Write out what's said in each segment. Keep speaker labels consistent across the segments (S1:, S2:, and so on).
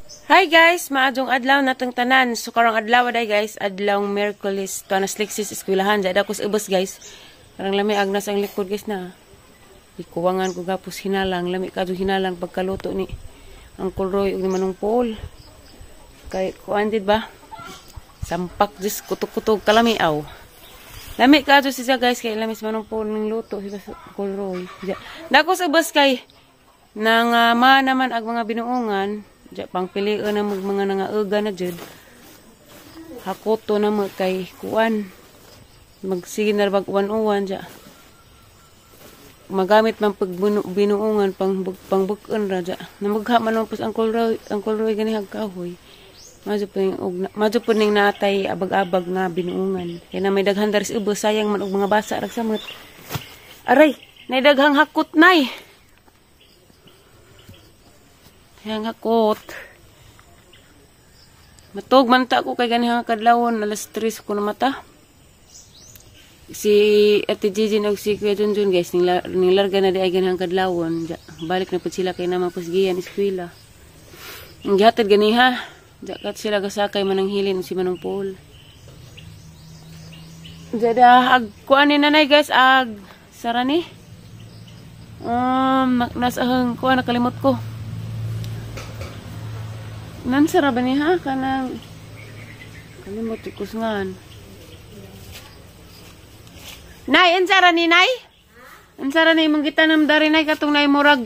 S1: Hi guys, maadjong adlaw natong tanan. So karong adlaw day guys, adlaw Miyerkules, tuwa na Slexis eskwelahan. Jada ko sa ubos, guys. Karang lami agnas ang likod, guys, na. Ikuwangan ko gapos hinalang, lami kadto hinalang pagkaluto ni Uncle Roy ug ni Manong Paul. Kay kuan did ba? Sampak jis kutok-kutok kalami aw. Lami kadto siya, guys, kay lami si Manong Paul ning luto si Uncle Roy. Dako sa ubos kay nang ma naman ag mga binuongan. Diya, pang pilion na mag mga nangauga na jud. Hakoto na mo kay kuan. Magsige na bag uwan-uwan diya. Magamit man pag binuongan pang pangbukon ra diya. Namugha man pos Uncle Roy gani hagkahoy. Madyo po ning natay abag-abag nga binuongan. Kaya na may daghan daris ubos, sayang man og mga basa rag samot. Aray, nay daghang hakot nay. Yang hakot. Matog man ta ko kay gani kadlawon, alas 3 ko na mata. Si Ate Gigi og si Kuya Junjun, guys, ning larga na di ay ganihang kadlawon. Balik na pud sila kay naman pusgiyan eskwela. Ang gihatod ganiha. Ja kat sila gasakay manang hilin si Manong Paul. Jada ag kuan ni nanay, guys, ag sarani. Nasa ahang kuan, nakalimot ko. Nansara ba ni ha? Kanang kalimot ko ngan. Nay, ansara ni nay? Ansara ni imong gitanam dari nay, katong nay murag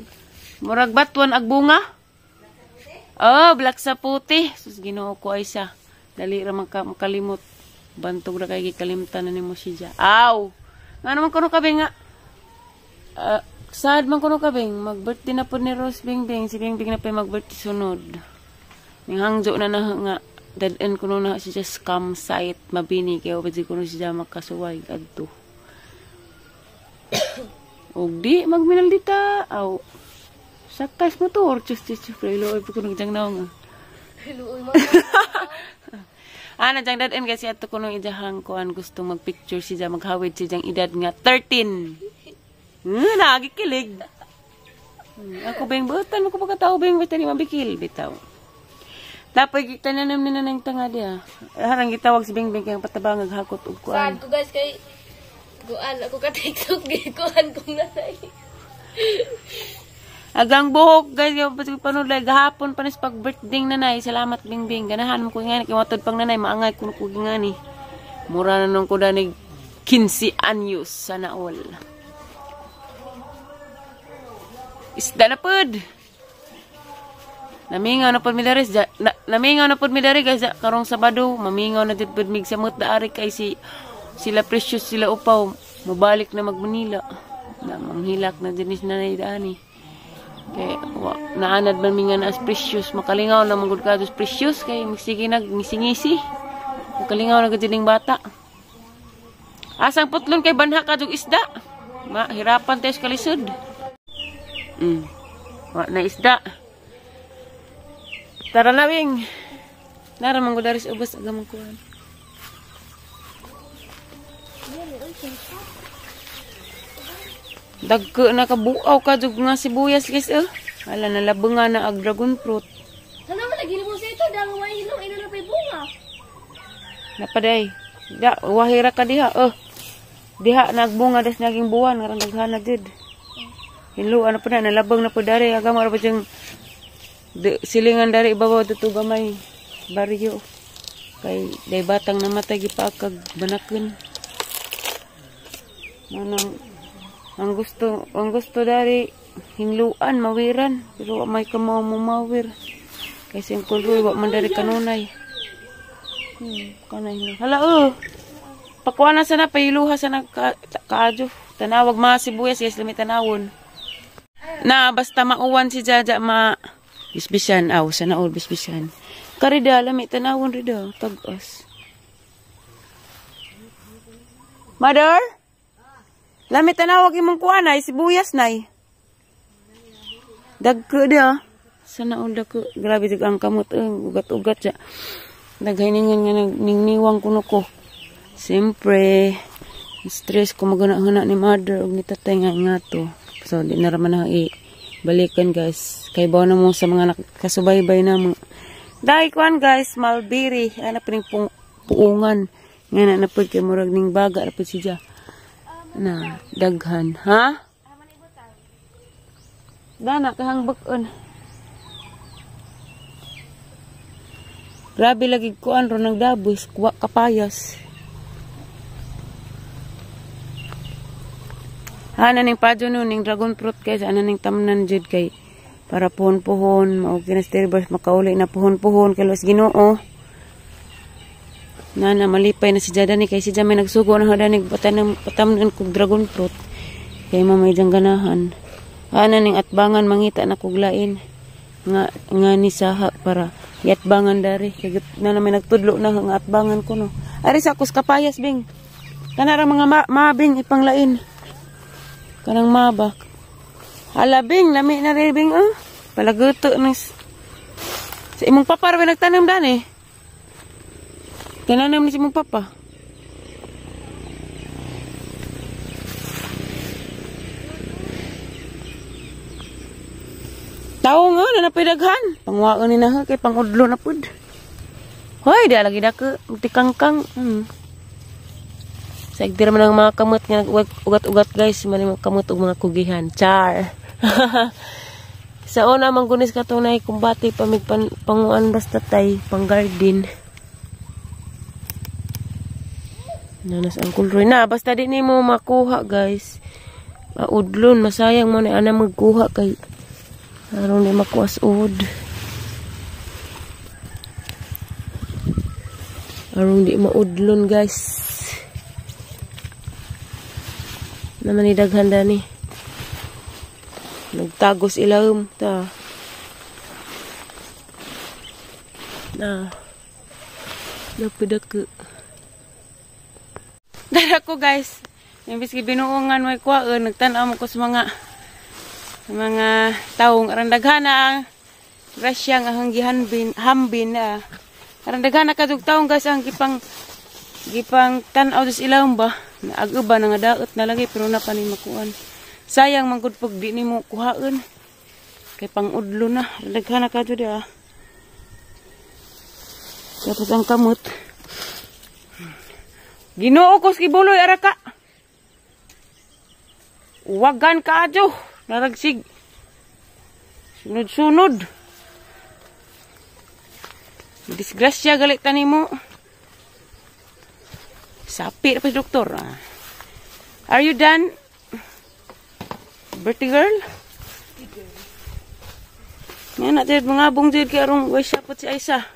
S1: murag batuan ag bunga? Oh, black sa puti. Sus, Ginoo ko ay siya. Dali ra man ka makalimot. Bantog ra kay gikalimtan na nimo siya. Aw. Nga naman kuno kabi nga. Sad man kuno kabing mag-birthday na po ni Rose Bingbing. Si Bingbing na pa mag-birthday sunod. Ning hangjo na na nga dad-an kuno na siya scam site Mabini kay wa kuno siya makasuway adto. Og di magminal dita aw sakay sa motor, chus chus chus, pero iluoy po kuno jang naong.
S2: Iluoy man.
S1: Ana jang dad-an kasi ato kuno ijahang kuan, gusto magpicture siya, maghawid siya jang edad nga 13. Nagikilig. Ako beng butan ko pagkatao beng basta ni mabikil bitaw. Tapos gitananom ni nanang tanga diya. Harang gitawag si Bingbing kay patabang naghakot og kuan.
S2: Saan ko, guys, kay kuan ako ka TikTok gikuan kong nanay.
S1: Agang buhok, guys, kay pag panulay gahapon panis pag birthday nanay. Salamat, Bingbing. Ganahan mo ko ngani kay matod pang nanay maangay kuno ko ngani. Mura na nung ko danig 15 anyos, sana all. Isda na pud. Namingaw na pud mi dari, namingaw na pud mi dari, guys, karong Sabado, mamingaw na jud pud mig samot daari kay si sila Precious, sila Upaw, mobalik na mag Manila. Na manghilak na jud ni nanay daani. Kay wa naanad man mi nga na as Precious, makalingaw na man gud ka Precious kay magsige nag ngisi-ngisi. Makalingaw na gud ning bata. Asang putlon kay banha ka jug isda. Mahirapan tayo sa kalisod. Wa na isda. Tara na, Wing. Nara man gud dari sa ubos agamang kuan. Dagko na kabuaw ka jug nga sibuyas, guys, eh. Hala, nalabungan na ag dragon fruit.
S2: Ano man lagi mo sa ito dang way hilong ina na pay bunga.
S1: Napaday. Da wahira ka diha, eh. Diha nagbunga das naging buwan ngarang daghan na jud. Hinluan na po na, nalabang na po dari. Agam ara pa diyang silingan dari ibabaw dito gamay baryo. Kay day batang namatay gipaakag banakan. Manang ang gusto dari hinluan mawiran pero wa may kamaw mumawir. Kay sing kulroy wa man dari kanunay. Kanay hinlu. Hala oh. Pakuha na sana pahiluha sana ka, kaadyo. Tanawag mga sibuyas, guys, lami tanawon. Na basta mauwan si Jaja ma bisbisan aw sana all bisbisan. Karida lami tanawon rida tag-as. Mother? Lami tanawag imong kuan ay sibuyas nay. Dagko dia. Sana all dagko. Grabe jud ang kamot eh, ugat-ugat ja. Naghiningan nga ningniwang kuno ko. Siyempre, stress ko magana-hana ni mother og ni tatay nga nga to. So di na raman na i balikan, guys. Kay bawo na mo sa mga nakasubaybay na mo. Dai kuan guys, mulberry. Ana pa ning puungan. Nga na napod kay murag ning baga ra pud siya. Na daghan, ha? Dana kahang bak-on. Grabe lagi kuan ro nagdabos, kuwa kapayas. Ana ning padyo no ning dragon fruit guys, ana ning tamnan jud kay para puhon-puhon, mao kinasterbas makauli na puhon-puhon kay los Ginoo. Nana malipay na si Jada ni kay si Jada may nagsugo na hada ni patamnan kog dragon fruit. Kay mamay jang ganahan. Ana ning atbangan mangita na kog lain nga nga ni saha para yatbangan dari kay nana may nagtudlo na nga atbangan ko no. Ari sa kus kapayas bing. Kana ra mga mabing ipanglain. Kanang mabak. Hala bing, lami na rin bing ah. Palaguto ng sa imong papa ra nagtanom dani. Tananom ni si mong papa. Tawo nga na napidaghan. Pangwaon ni na kay pangudlo na pud. Hoy, di lagi dako tikangkang. Sa igdira man ang mga kamot nga nag-ugat-ugat guys, man mga kamot og mga kugihan. Char. Sa una man gunis katunay kumbati pa mig panguan basta tay pang garden. Nanas ang kulroy na basta di nimo makuha guys. Maudlon masayang mo na ana magkuha kay aron di makuha sa uod. Aron di maudlon guys. Naman ni daghan dani. Nagtagos ilawom ta. Na. Napidako. Dara ko guys. Imbis gibinuongan may kuwaon, nagtan-aw mo ko sa mga taong aron daghana ang grasya nga ang gihanbin hambin na. Aron daghana kadug taong guys ang gipang tan-aw sa ilawom ba. Naag-uba na nga daot na lagi pero na pa ni makuan. Sayang man gud pag di nimo kuhaon. Kay pangudlo na, daghana kadto di ah. Tapos ang kamot. Ginoo ko skibuloy ara ka. Uwagan ka adyo. Naragsig. Sunod-sunod. Disgrasya galit tanimo. Sapi na pa si doktor. Are you done? Birthday girl? Nga na dyan, mga abong dyan kay arong way sapot si Aisa.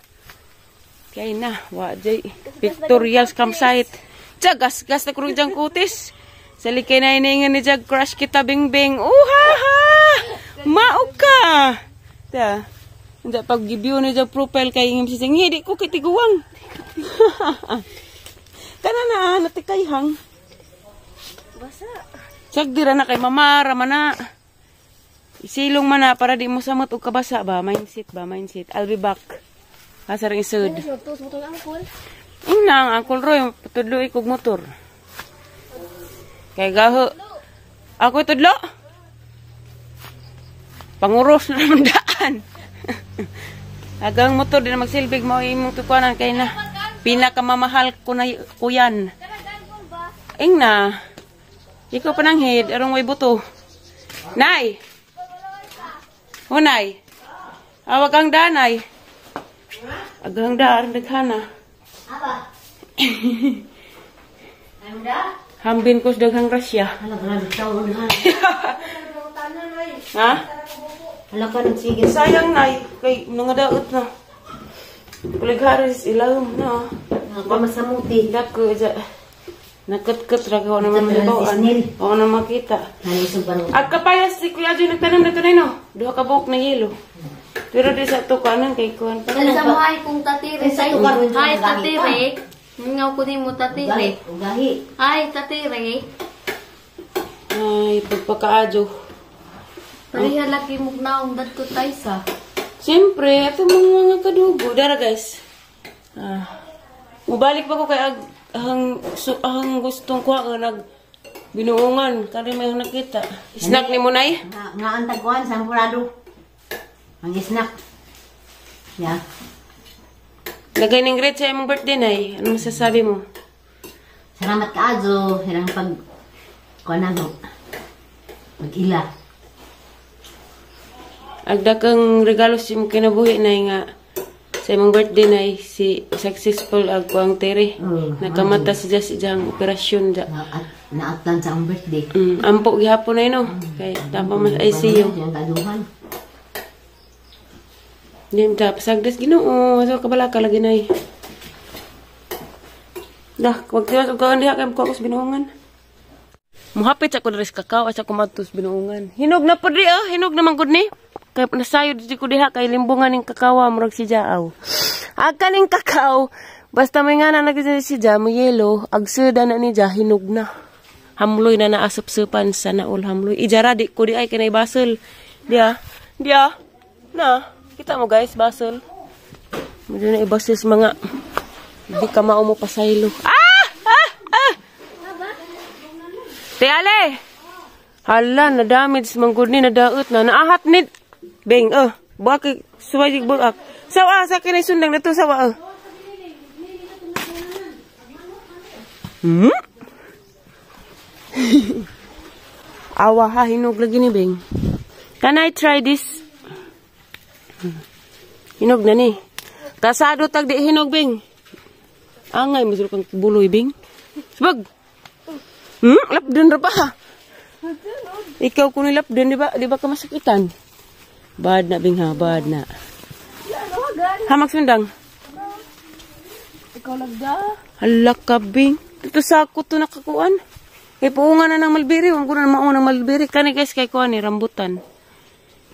S1: Kaya na, wa dyan. Pictorials campsite. Gas gas na kurong dyan kutis. Sa likay na iniingan ni Jag, crush kita bingbing. Uhaha! Mao ka! Ta. Hindi pag gibiyo ni Jag profile kay ingim si Sing, hindi ko kitiguang. Kana na, natikayhang.
S2: Basa.
S1: Sagdira na kay mama, ramana. Isilong man na para di mo samot og kabasa ba? Mindset ba? Mindset. I'll be back. Asa ring isod. Ina ang Uncle Roy, patudlo ikog motor. Kay gaho. Ako tudlo. Panguros na naman daan. Agang motor di na magsilbig mao imong tukuanan kay na pinakamamahal ko na kuyan. Ing na. Ikaw pa nang head, arong way buto. Nay. Hunay. Awag ang danay. Agang daan daghana.
S3: Apa?
S1: Hambin ko sa daghang grasya. Ha? Sayang nay kay mga daot na. Kuligharis ilawom na.
S3: Masamuti.
S1: Dako ja. Nakatkat ra ko naman mahibaw-an. Oo na makita. Ag kapayas si Kuya Joy nagtanom na tunay no. Duha ka buok na yelo. Pero di sa tukanan kay kuan pa.
S2: Sa mga kung tatire sa ay tatire. Ngaw ko nimo tatire. Ay tatire.
S1: Ay pagpakaadyo.
S2: Pareha lagi mugnaong dadto taysa.
S1: Siyempre, ato mga kadugo. Dara guys. Ah. Mubalik pa ko kay ag ang gustong kuha nag binuungan kani may nakita. Snack ni mo nay?
S3: Nga ang tagkuan sampurado. Ang snack. Ya.
S1: Lagay ng great sa imong birthday, Nay. Ano masasabi mo?
S3: Salamat kaayo. Hirang pag kuan na mo. Mag-ila.
S1: Agda kang regalo sa imong kinabuhi, Nay, nga sa imong birthday, Nay, si successful ag kuang tere. Nakamata si Jas ijang operasyon ja.
S3: Naatlan sa akong birthday.
S1: Ampo gihapon, Nay, no? Kay tama man sa ICU. Di ta pasagdas Ginoo, so kabala ka lagi, Nay. Dah, wag tiwas og kaon diha kay ko sa binuongan. Muhapit sa ko diri sa kakao asa ko madto sa binuongan. Hinog na pud di ah, hinog naman gud ni. Kay nasayod di ko diha kay limbungan ning kakao murag si Jaaw. Ag kaning kakao, basta may nga na nagsi si Ja mo yelo, ag seda na ni Ja hinog na. Hamloy na naasap-supan sa naol hamloy. Ijara di ko di ay kanay basel. Diya, diya. Na. Kita mo guys, basel. Medyo na ibasil sa mga di ka mao mo pasaylo. Ah! Ah! Ah! Te ale! Hala, na-damage manggod ni, nadaot na. Naahat ni. Beng, oh. Buwak, suway di buwak. Sawa, sa akin ay sundang na to, sawa, oh. Hmm? Awa ha, hinog lagi ni, Beng. Can I try this? Hinog na ni. Kasado tag di hinog, Bing. Angay, masuro kang buloy, Bing. Sabag! Lapdon ra pa. Ikaw kung nilapdon, di ba? Di ba ka masakitan? Bad na, Bing, ha? Bad na. Ha, magsundang?
S2: Ikaw lagda.
S1: Hala ka, Bing. Ito sako to nakakuan. Kay puungan na ng malbiri. Huwag ko na maunang malbiri. Kani guys, kay kuan ni rambutan.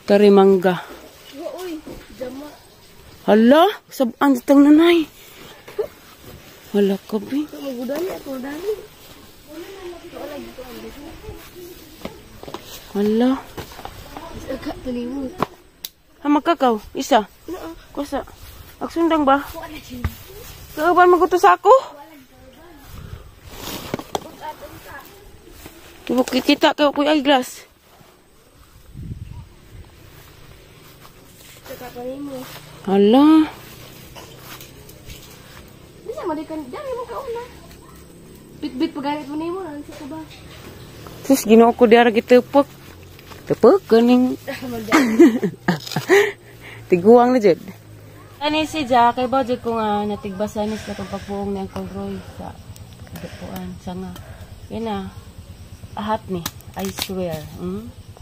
S1: Kari mangga. Hala, sabaan tang nanay. Hala ka, Bing. Hala. Ha, magkakaw. Isa. Kusa. Agsundang ba? Kauban maguto sa ako? Kikita kayo kuy eyeglass. Hala.
S2: Bisa mo di kan dami mo kauna. Bitbit pagalit mo nimo ano sa ba?
S1: Sus, Ginoo ko diara gitepek. Tepek kaning. Tiguang na jud. Ani si Ja kay budget ko nga natigbasa ni sa katong pagpuong ni Uncle Roy sa dupuan sa nga. Yan na. Ahat ni. I swear.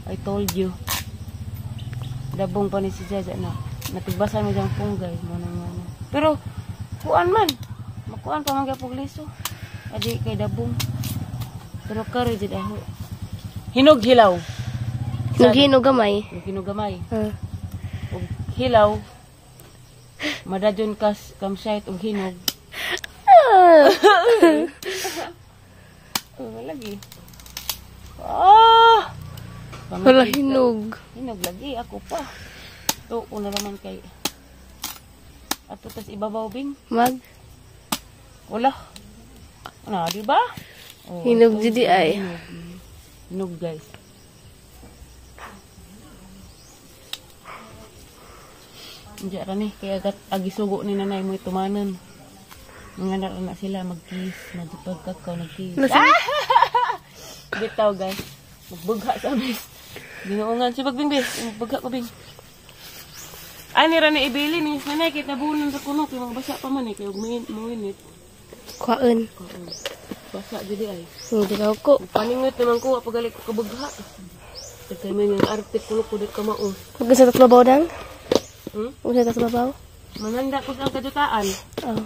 S1: I told you. Dabong pa ni si Ja na. Natigbasan mo diyang punggay. Mo na. Pero, kuan man. Makuan pa man gyapon liso. Adi kay dabong. Pero kare jud aho. Hinog hilaw.
S2: Hinog gamay.
S1: Hinog gamay. Ug hilaw. Madadyon kas kamsayt og hinog. Oh, lagi. Ah!
S2: Wala hinog.
S1: Hinog lagi ako pa. To una naman kay ato tas ibabaw, Bing.
S2: Mag
S1: Wala. Na, di ba? Oh,
S2: hinog jud ay.
S1: Hinog, guys. Diya ra ni kaya agisugo ni nanay mo tumanan. Mga na sila mag-kiss, magpagkakaw nag-kiss. Bitaw guys. Magbugha sa bis. Ginuungan si Bagbing bis, magbugha ko, Bing. Ani ra ni ibili ni nanay kay tabunan sa kuno kay magbasa pa man eh kay ug muinit.
S2: Kuan.
S1: Basa jud ay.
S2: Hindi daw ko.
S1: Paningot naman ko wa pagali ko kabugha. Kay may nga arte kuno ko di ka mao.
S2: Huwag sa tatlo baw dang?
S1: Hmm?
S2: Huwag sa tatlo baw?
S1: Mananda ko sa kajutaan.
S2: Oh.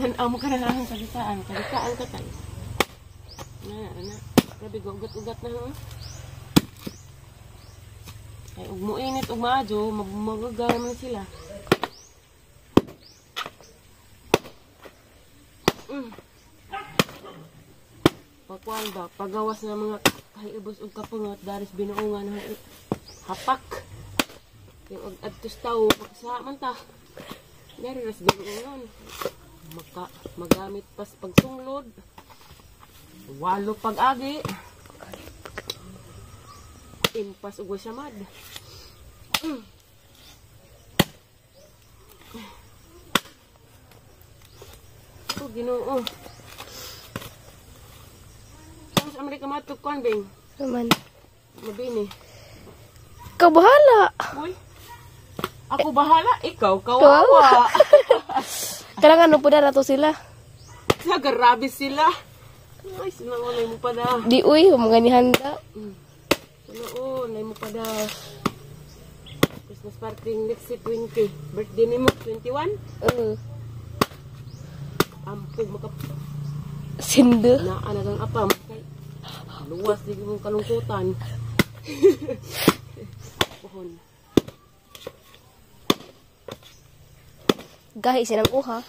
S1: Tan-aw mo ka na ang kajutaan. Kajutaan ka tayo. Na, na. Grabe, ugat-ugat na. Ha? Ay, ug muinit, ug maadyo, magagawa man sila. Pagkuan ba, pagawas na mga kahiubos ug kapungot, daris binuungan, hapak. Yung og adtos tao, pagsa man ta. Dari ras binuungan. Maka, magamit pas pagsunglod. Walo pag-agi. Impas ug samad. Ko Ginoo. Tapos Amerika matuk kuan bing.
S4: Naman.
S1: Mabini.
S4: Ikaw bahala.
S1: Uy. Ako bahala, ikaw kawawa.
S4: Kailangan ano po na to sila.
S1: Nagarabi sila. Ay, sinaunay mo pa da.
S4: Di uy, mga ni handa.
S1: Sinaunay mo pa da. Christmas party next 20. Birthday ni mo 21. Ampog maka
S4: Sindo.
S1: naa na kang apam kay luwas di mong kalungkutan. Pohon.
S4: Gahi silang uha.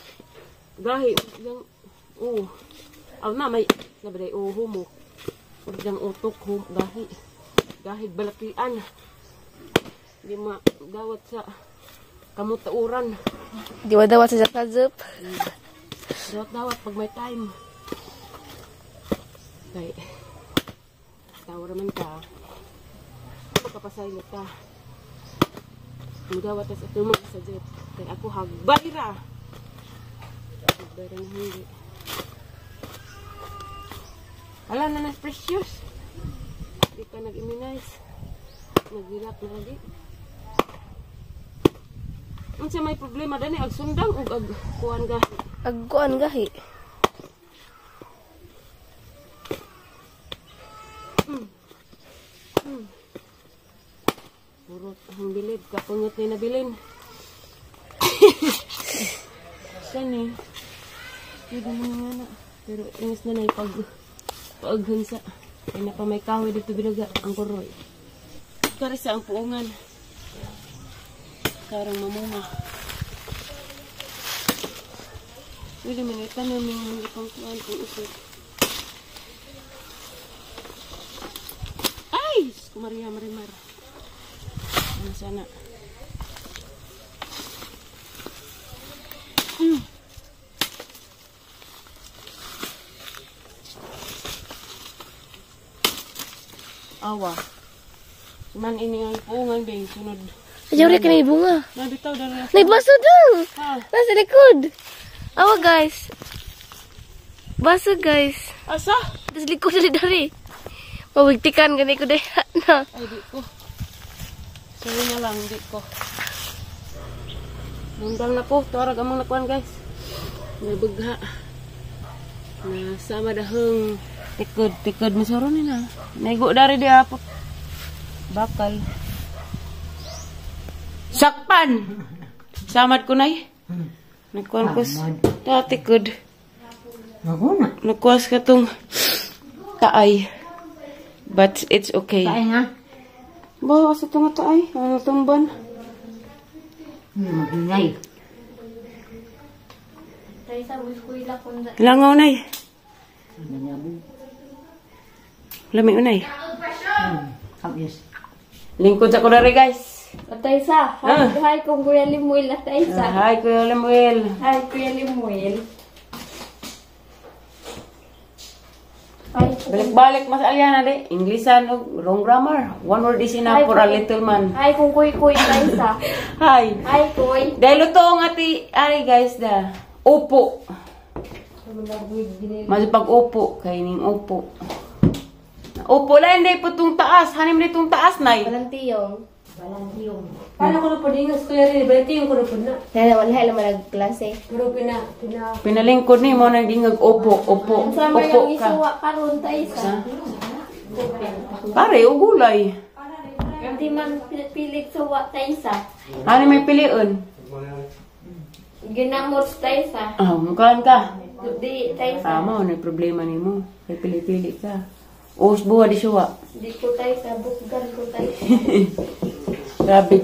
S1: Gahi yang oh. Aw na may nabaday oh humok. Ug yang utok hum gahi. Gahi balakian. Di ma dawat sa kamutauran.
S4: Di ba dawat sa zakazep?
S1: Dawat-dawat pag may time. Kay tawa raman ka. Pagkapasaylot ka. Mudawat sa tumang sa jet. Kay ako hagbayra. Hagbayra na hindi. Ala na nas precious. Di ka nag-immunize. Naghilak na lagi. Unsa may problema dani ag sundang ug ag kuan gahi.
S4: Agkuan gahi.
S1: Purot ang bilid, kapungot ni nabilin. Kani. Pwede mo nga na. Pero ingas na na pag paaghansa. Kaya na pa may kahoy dito bilaga ang kuroy. Kari sa ang puungan. Karang mamunga. Pwede man itanom yung mga pangkuan kung usok. Ay! Diyos ko Maria Marimar. Ano sana? Awa. Man ini ang puungan bing sunod.
S4: Ayaw rin ka na ibunga.
S1: Nabitaw dala.
S4: Nagbaso daw!
S1: Ha?
S4: Nasa likod! Awa guys. Baso guys.
S1: Asa?
S4: Nasa likod dali dari. Mawigtikan gani ko dahil na.
S1: Ay di ko. Sorry na lang, di ko. Nundang na po. Tuwarag among nakuan guys. Nabagha. Nasama dahong tikod. Tikod masuro ni na. Naigo dari di apo. Bakal. Sakpan! Samad ko nay. Nagkuan ko. Ta tikod.
S3: Ako na.
S1: Nagkuas ka tong taay. But it's okay.
S3: Tayo nga.
S1: Bawa sa itong taay. Ano tumban?
S3: Magingay.
S2: Tayo sa eskwela kung
S1: Langaw nay. Lami unay.
S3: Yes.
S1: Lingkod sa ko dari guys.
S2: Atay sa. Hi, hi kung Kuya Limuel atay sa.
S1: Hi Kuya Lemuel.
S2: Hi Kuya Limuel. Hi.
S1: Balik-balik mas alyana di. Inglisan og wrong grammar. One word is enough for a little man.
S2: Hi kung Kuy Kuy atay sa.
S1: Hi.
S2: Hi Kuy.
S1: Dahil luto ang ati ari guys da. Upo. Mas pag upo kay ning upo. Upo lang hindi po tong taas. Hanim ni tong taas nay.
S4: Balantiyong.
S5: Paano ko na po dingas ko yun? Balantiyong ko na po na.
S4: Nana, wala lang managklase.
S5: Pero
S1: Pinalingkod ni mo nang gingag upo, upo,
S2: Sama
S1: upo
S2: yung
S1: ka.
S2: isuwa karon tayo sa.
S1: Pare, o gulay.
S2: Hindi man pilit suwa tayo sa.
S1: Ano may piliun?
S2: Ginamot tayo sa.
S1: Ah, mukhaan ka.
S2: Di tayo sa.
S1: Tama, ano yung problema ni mo? Kay pili-pili ka. Uus buwa di suwa.
S2: Di ko tayo sa. Bukgan ko tayo sa.
S1: Grabe,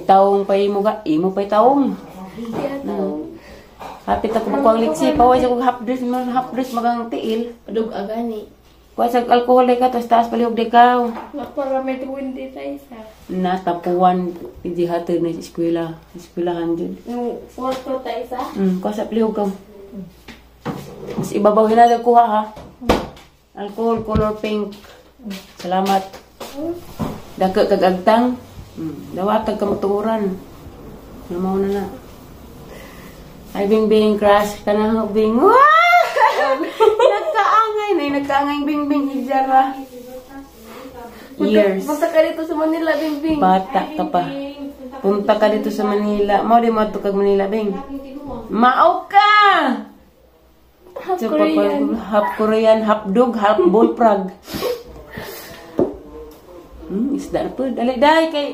S1: taong pa imo ka. Imo pa'y taong. Hapit ako makuha ang litsi. Paway sa kong half dress, half dress magang tiil.
S4: Padug agani.
S1: Kuha sa alkohol di ka, tapos taas palihog di ka.
S2: Para may tuwindi tayo sa.
S1: Natapuan, hindi hatid na sa eskwela. Eskwelahan dyan.
S2: Yung photo tayo sa.
S1: Kuha sa palihog ka. Mas ibabaw hinala kuha ha. Alcohol, color pink. Salamat. Dagka kag agtang. Dawatag ka matuoran. Namaw na na. Ay, bing bing, crush ka na, bing. Wow! Nay nagkaangay Bingbing hijara. Years.
S4: Punta ka dito sa Manila, Bingbing.
S1: Bata ka pa. Punta ka dito sa Manila. Mao di mo kag Manila, Bing. Mao ka!
S4: Half
S1: Sa
S4: Korean.
S1: Half Korean, half dog, half bullfrog. Isda na po. Dali, dali kay...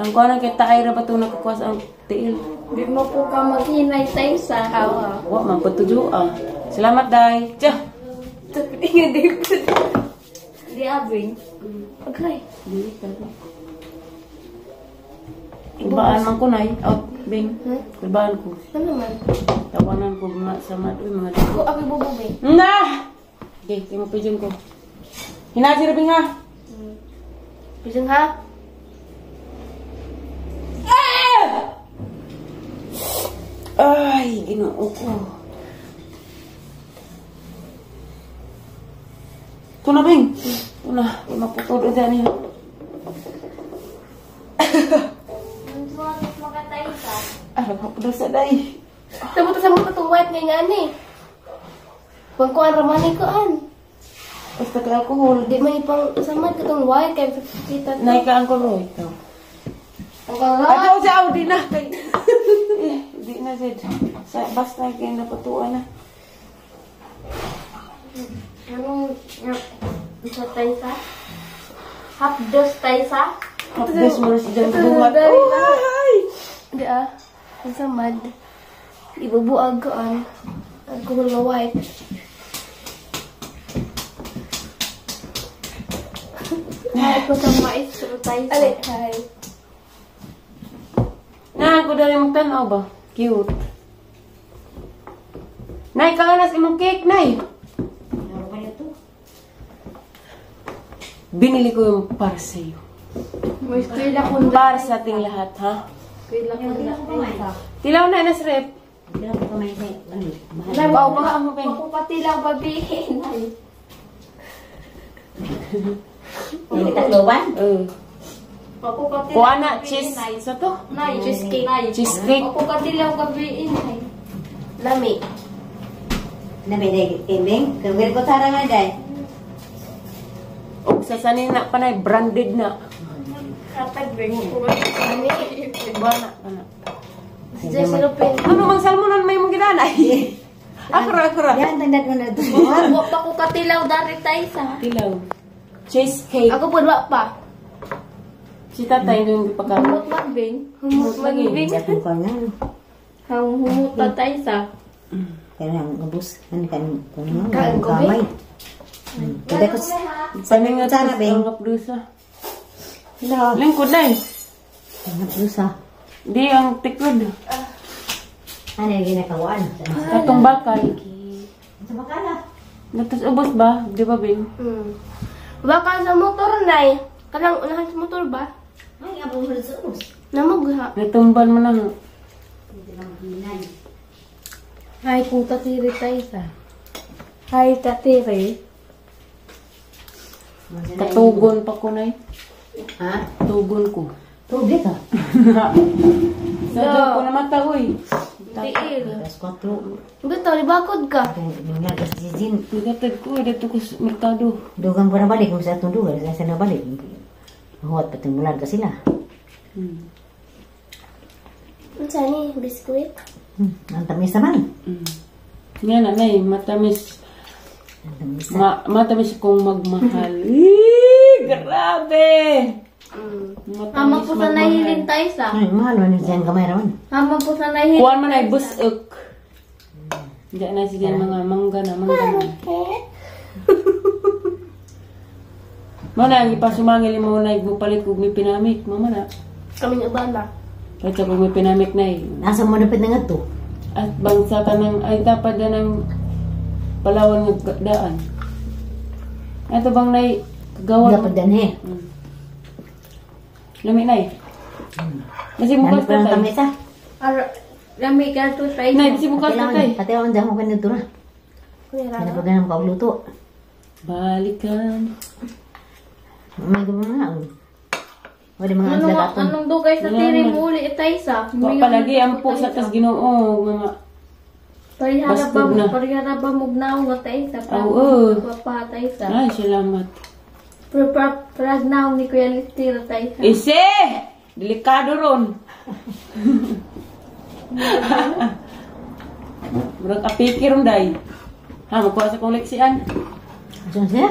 S1: Ang kuha kay taay ra ba itong nakakuha sa ang tiil?
S2: Di mo po ka maghinay tayo sa awa.
S1: Wa, man patujo ah. Salamat, day. Tiyo!
S2: Di abing.
S4: Okay.
S1: Kulbaan man ko, nay. Out, Bing. Kulbaan ko.
S4: Ano man?
S1: Tawanan ko mga sa uy, mga
S4: Ako, ako bubo, Bing.
S1: Na! Okay, kaya mo pigeon ko. Hinasi ra, Bing, ha?
S4: Bisang ha?
S1: Ay, ginoo ko. Ito na, Bing. Ito na. Maputol na niya. Ah, nagpapudol sa day.
S4: Samot itong white nga nga ni. Pangkuan ramani ko an.
S1: Basta kay alcohol.
S4: Di man ipang samad ka tong white kay kita to.
S1: Nay ka ang Roy. Ito.
S4: Ang kala.
S1: Ato sa Audi na. Kay... Eh, di na, Zed. Sa, basta kay napatuan na.
S2: Anong isa tayo sa? Half dose tayo sa?
S1: Half this mo sa dyan buhat. Oh, hi!
S4: Di ah. Ang samad. Ibubuag ko an. Alcohol nga white.
S2: Ay ko sa maestro tayo sa.
S4: Ali, hi.
S1: Na, ako dali magtanaw ba? Cute. Nay, kaanas imong cake, Nay. Binili ko yung para sa iyo. Para sa ating lahat, ha? Tilaw na, nas rep. Mahal. Pao pa mo, Beng.
S2: Ako patilaw babihin.
S3: Yung tatloban?
S1: Eh.
S2: Ako patilaw.
S1: Kuha na, cheese. Sa to?
S2: Nay, cheesecake. Nay,
S1: Cheesecake.
S2: Ako patilaw gabiin.
S4: Lami.
S3: Nami day kimbing. Kagwil ko tara nga day.
S1: Og sa sanina pa na, branded na.
S2: Katag bing.
S1: Kuha na, ana.
S4: Sa.
S1: Ano mang salmonon may mong gidanay? Ako ra, ako ra.
S3: Yan, tandad mo na ito.
S2: Wa pa ko katilaw dari tayo sa.
S1: Tilaw. Cheesecake.
S4: Ako po, wa pa.
S1: Si tatay yung gipakaon.
S2: Humot man bing.
S4: Humot man, Bing.
S3: Jack mo ko nga.
S2: Hang humot pa tayo sa.
S3: Kaya ang ubos. Ano ka kung
S4: Kain ko,
S3: kamay. Kada ko
S1: Paningat
S3: Sana, Bing.
S1: ang kapdusa.
S3: Hello.
S1: Lingkod na eh.
S3: Ang kapdusa.
S1: Di ang tikod.
S3: Ano yung ginakawaan?
S1: Katong bakal.
S3: Sa bakala.
S1: Natas ubos ba? Di ba, Bing?
S4: Baka sa motor, Nay. Kanang unahan sa motor ba?
S3: Ay, nga po mo sa ubos.
S4: Namugha.
S1: Natumban mo na ha.
S2: Ay kung tatiri tayo sa. Ay tatiri.
S1: Katugon pa ko na eh.
S3: Ha?
S1: Tugon ko.
S3: Tubig ka.
S1: Sa no. ko na mata, uy.
S4: Tiil.
S3: Alas 4.
S4: Bitaw, libakod ka.
S3: Nga kasi si Jin.
S1: Nagatag ko, dito ko sa merkado.
S3: Dugang para balik kung sa atong dugang sa na balik. Huwat patimulan ka sila.
S4: Unsa ni? Biskuit?
S3: Ang tamis naman.
S1: Nga na, nay, matamis.
S3: Ang tamis.
S1: Matamis kong magmahal. Eee, grabe! Matamis
S2: Hama po sa nahilin tayo sa.
S3: Ay, mahal man yung dyan kamay raman.
S2: Hama po sa nahilin.
S1: Kuan man ay busok. Diyan na sige mga mangga na, mangga na. Mo na, ipasumangil mo na mupalit kog may pinamik. Mama na.
S4: Kaming uban na.
S1: Kahit sa kog may pinamik na eh.
S3: Nasa mo napit na nga to.
S1: At bangsa ka ng, ay dapat na ng Palawan nga daan. Ito bang nay, kagawa
S3: Dapat dan eh.
S1: Lami nay. Kasi bukas
S3: Nano pa
S1: na
S3: lang
S1: tayo.
S3: tamis ah.
S2: Lami ka to tayo.
S1: Nay, kasi bukas na tayo.
S3: Pati ako dyan ko kanito na. Kaya pag ganun kauluto.
S1: Balikan.
S3: May gumana na. Wala mga
S2: Anong,
S3: antlagaton.
S2: anong dugay sa tiri mo uli tayo sa?
S1: Wa palagi ang po sa tas Ginoo mga
S2: Parihara ba,
S1: Bastog na.
S2: Parihara ba mugnaw nga tay sa
S1: Oo.
S2: Papa tay sa.
S1: Ay, salamat.
S2: Pero parag naong ni Kuya Listira tay sa.
S1: Ise! Delikado ron. Murag apiki ron day. Ha, magkuha sa kong leksian.
S3: Saan siya?